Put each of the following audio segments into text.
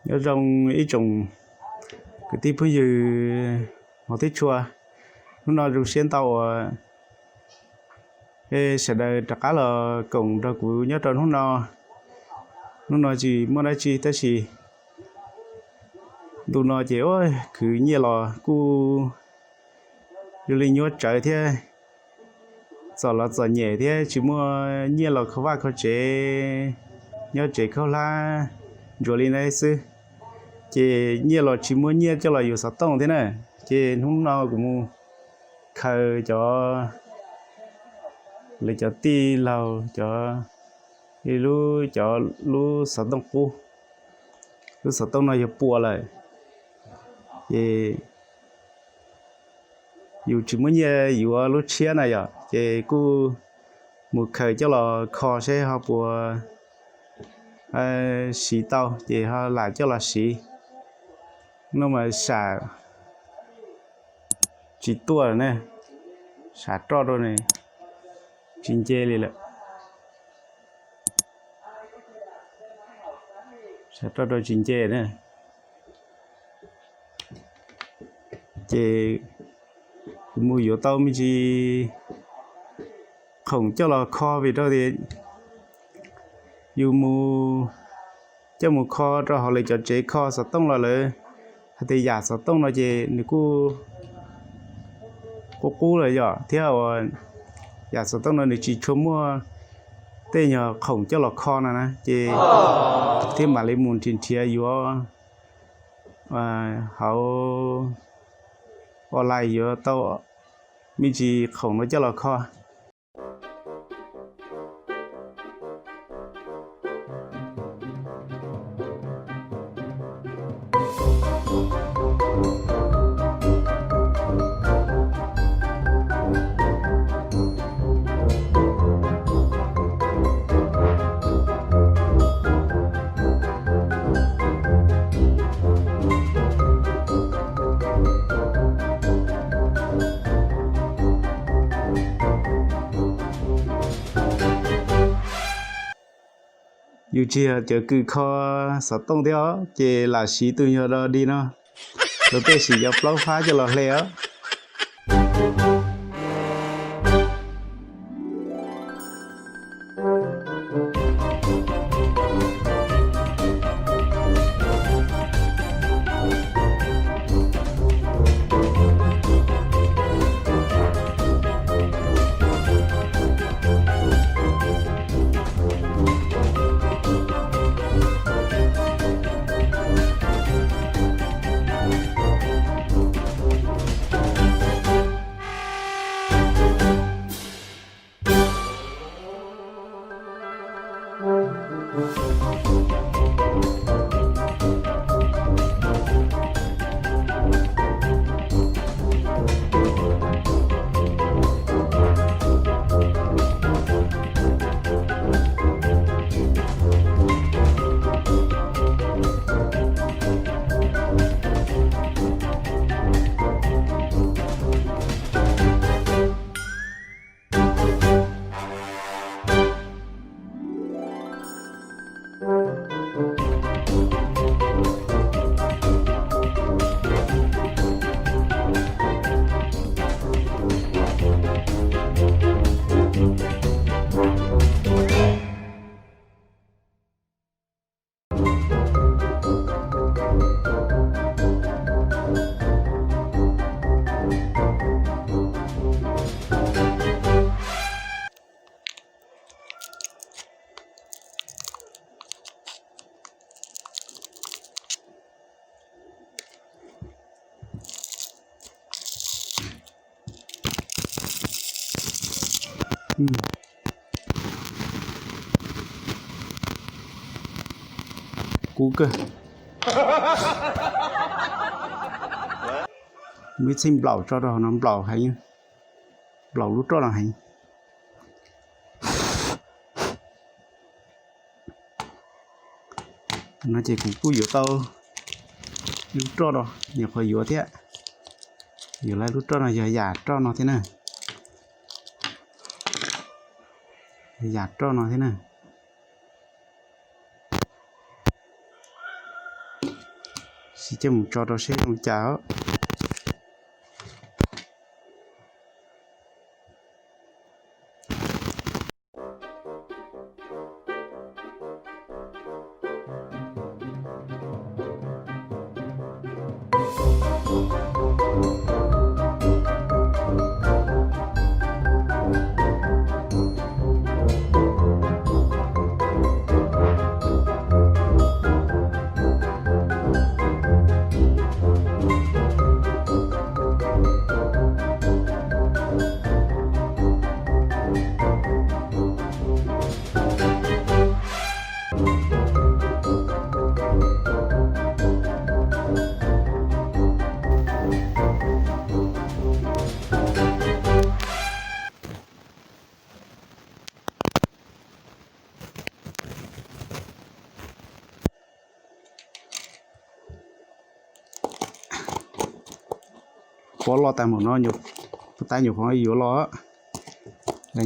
Nyob zoo ib tsoom kwv tij phooj ywg hmov thiab tshua, hnub no zoo siab ntau uas sawv daws rov qab los koom nrog kuv nyob rau hnub no. Hnub no tsis muaj dab tsi tab sis ntu no ces khwv nyiaj los kuj zoo li nyuaj tsawv thiab, txom los txom nyem thiab tsis muaj nyiaj los kho vaj kho tsev, nyob tsev khaub hlab ntsuav li no xwb, ces nyiaj los tsis muaj nyiaj coj los yuav xov tooj thiab na. Ces hnub no kuv mus khaws cov, lawv cov tij laug cov, ib lub, cov lub xov tooj qub, lub xov tooj no yog puas lawm, ces yus tsis muaj nyiaj yuav lub tshiab na yom, ces kuj mus khaws coj los kho seb ho puas siv tau ces ho lam coj los siv. No mas sam tsis tuaj ne, sam roj rau ne, tsis nce li lawm. Sam roj rau tsis nce na. Ces kuv mus yuav tau me ntsis khoom coj los kho vim rau tias yus mus, coj mus kho rau hauv lawv cov tsev kho xov tooj los lawv hais tias yam xov tooj no ces nws kuj qub qub lawm yom, thiab uas yam xov tooj no nws tsis tshua muaj tej nyuag khoom coj los kho no na, ces thiaj mam li mus nrhiav nrhiav yuav hauv online yuav tau me ntsis khoom no coj los kho. Yus tsis yog cov kws kho xov tooj thiab os, ces lam siv tus nyuag do dig no, luag tej siv cov plaub fab coj los hle os. Kub kawg. Muaj ib txhij nplaum tso rau hauv no, nplaum heev, nplaum lub roj no heev. No ces kuv kuj yuav tau lub roj no, nyuam qhuav yuav thiab. Yuav lub roj no yog yam roj no thiab na. Yam roj no thiab na. Tsis coj mus tso rau seb zoo cas os. Pob loj tag npaum no, puag ta nyuam qhuav yuav los,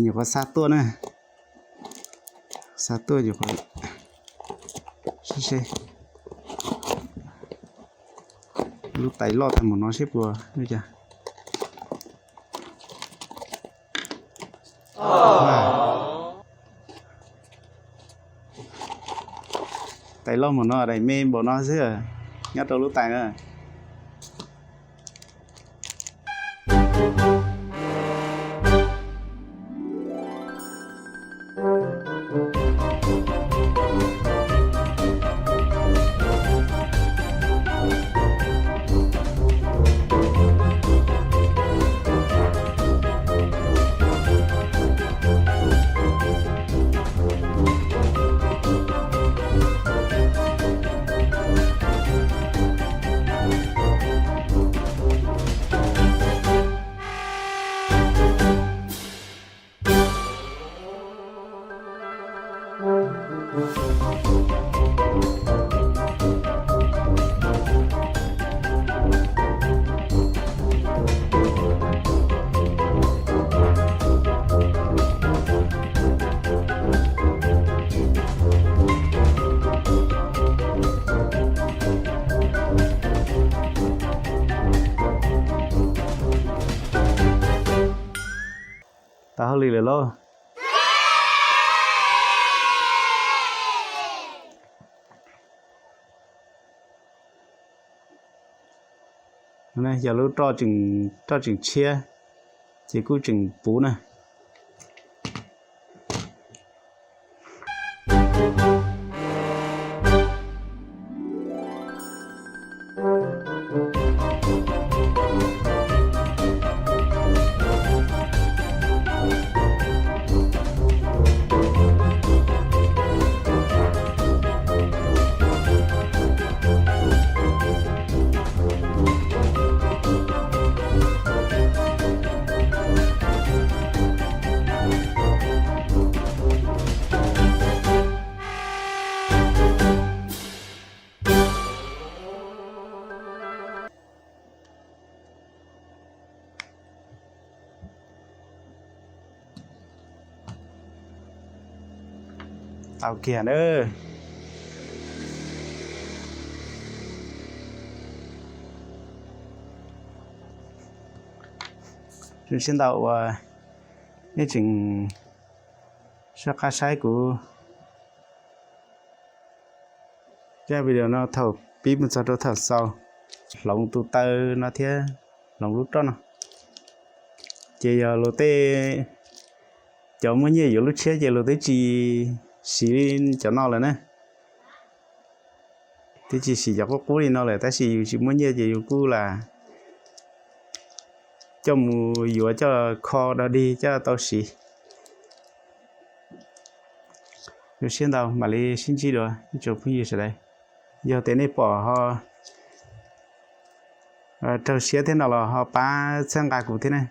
nyuam qhuav xa tuaj na, xa tuaj nyuam qhuav, seb seb, lub tais loj tag npaum no seb puas li cas. Tais loj npaum no, daim me npaum no xwb, nyob rau lub tais na. Tau hauj lwm lawm lauj. Yog lub roj tseem tshiab, ces kuj tseem puv na. Tau kiag na. Zoo siab ntau uas nej tseem soj qab saib kuv zaj video no thaum pib mus txog rau thaum xaus. Hloov tus taw no thiab hloov lub roj no. Ces yog luag tej, cov muaj nyiaj yuav lub tshiab ces luag twb tsis siv cov no lawm na. Twb tsis siv cov qub qub li no lawm, tab sis yus tsis muaj nyiaj ces yus kuj lam coj mus yuav coj kho dog dig coj tau siv. Zoo siab ntau, mam li sib ntsib dua ib tsoom phooj ywg sawv daws. Yog tias nej pom ho raug siab thiab no los ho pab txhawb nqa kuv thiab na.